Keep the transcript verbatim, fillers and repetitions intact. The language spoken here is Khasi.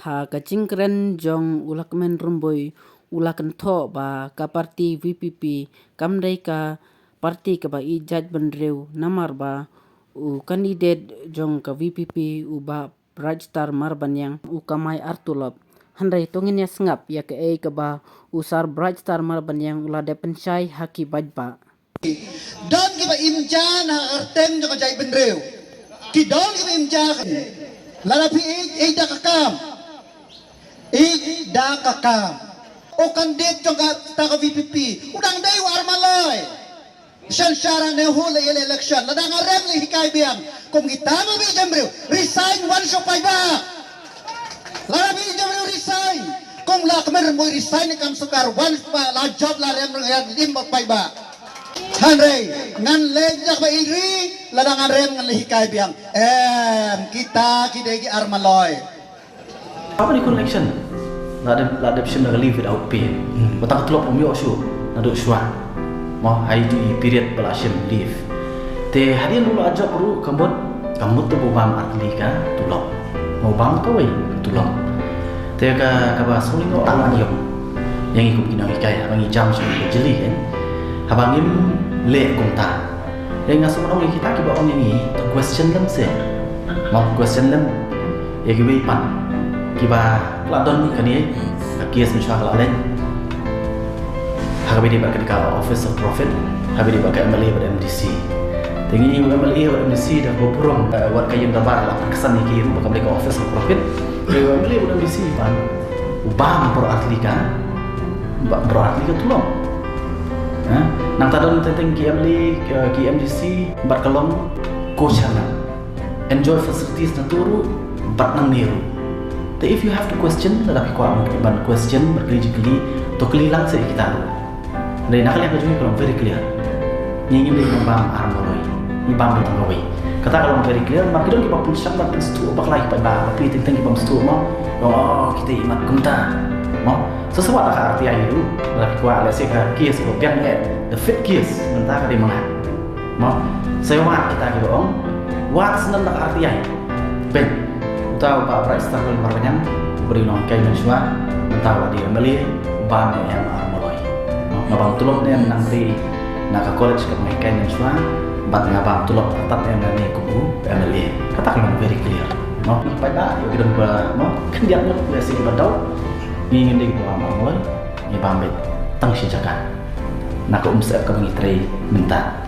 Ha ka jingkren jong u Lahkmen Rymbui, u la kynthoh ba ka parti VPP kam dei ka parti kaba ïeit jaitbynriew namar ba u candidate jong ka VPP, u Bah Brightstar Marbaniang, u kamai ar tulop. Hynrei to ngin ïa sngap ïa kaei kaba u Sir Brightstar Marbaniang u la dep pynshai ha ki paidbah. Don kiba im ja na arteng jong ka jaitbynriew. Ki don kiba im ja. Lada phi ïeit, ïeit da ka kam. Ïeit da ka kam. U candidate jong kata ka VPP u dang dei u armaloi. Shen shara ne hu le election. Lada nga rem leh hikai biang. Kum kita ba phi ïeit jaitbynriew, resign wan sha u paidbah. Lada phi ïeit jaitbynriew, resign. Kum u Lahkmen Rymbui resign ne kam sorkar, wan sha u paidbah, la jop la rem, rem ïa u paidbah. Hynrei ngan leh da kaba ïeit ri, lada ngan rem ngan leh hikai biang. Em, kita ki dei ki armaloi. Haba dei khun election la dep, la dep shim da ka leave without pay. Ba tang ka tulop ym ïoh shuh naduh shuwa. Mo, ha ïa i period ba la shim leave. Te hadien ruh la jop ruh ka mut, ka mut te ba u bam ar tylli ka tulop. Mo, u bam kawei ka tulop. Te ka, kaba sngewlyngngoh ka la ïoh ïa ngi kum ki nonghikai haba ngi jam sha ka jylliew kan. Haba ngim leh kumta. Te nga sngewbha ong ïa kita kiba ong ïa ngi, to question lem seh. Mo, question lem ïa kiwei pat kiba la don kane ka case mynshuwa ka la leit ha kaba ïadei bad kane ka Office of Profit, ha kaba ïadei bad ka MLA bad MDC. Te ngi, u MLA bad MDC da kaba burom, eh, wat ka ïing dorbar la pynksan ïa ki ruh ba kam dei ka Office of Profit. Te u MLA bad MDC pat u bam baroh ar tylli ka, ba, baroh ar tylli ka tulop. Ha? Nangta don teng teng ki MLA, eh, ki MDC bad ka long co-chairman. Enjoy facilities na tu ruh bad nangne ruh. Te if you have to question, lada phi kwah ban question, ban kylli jingkylli, to kylli lang seh ïa kita ruh. Hynrei na ka liang ka jong ngi ka long very clear. Ngi ngim dei ban bam ar maloi. Ngi bam tang kawei. Kata ka long very clear. Namar ki don kiba pynshong bad pynsngewthuh bakla ïa ki paidbah, ba phi teng teng ki bym sngewthuh mo. Oh, kita i mat kumta. Mo. Sa sa wat da ka RTI ruh. Lada phi kwah lehse ka case ba biang eh, the fake case, mynta ka dei ma nga. Mo, sa ïa wad kita kiba ong, wad snem da ka RTI. Peit, uta u Bah Brightstar Marbaniang, uba dei u nonghikai mynshuwa, mynta u la dei MLA, u bam ne em ar maloi. Mo, nga bam tulop ne em nangtei na ka college kaba nga hikai mynshuwa, bad nga bam tulop artat ne em nangne kum u MLA. Kata ka long very clear. Mo, ki paidbah, ïoh ki don ba, mo, khyndiat ngut lehse kiba doubt, ngi ngim dei kiba bam ar maloi, ngi bam beit tang shi jaka. Na ka umsyep kaba ngi trei mynta.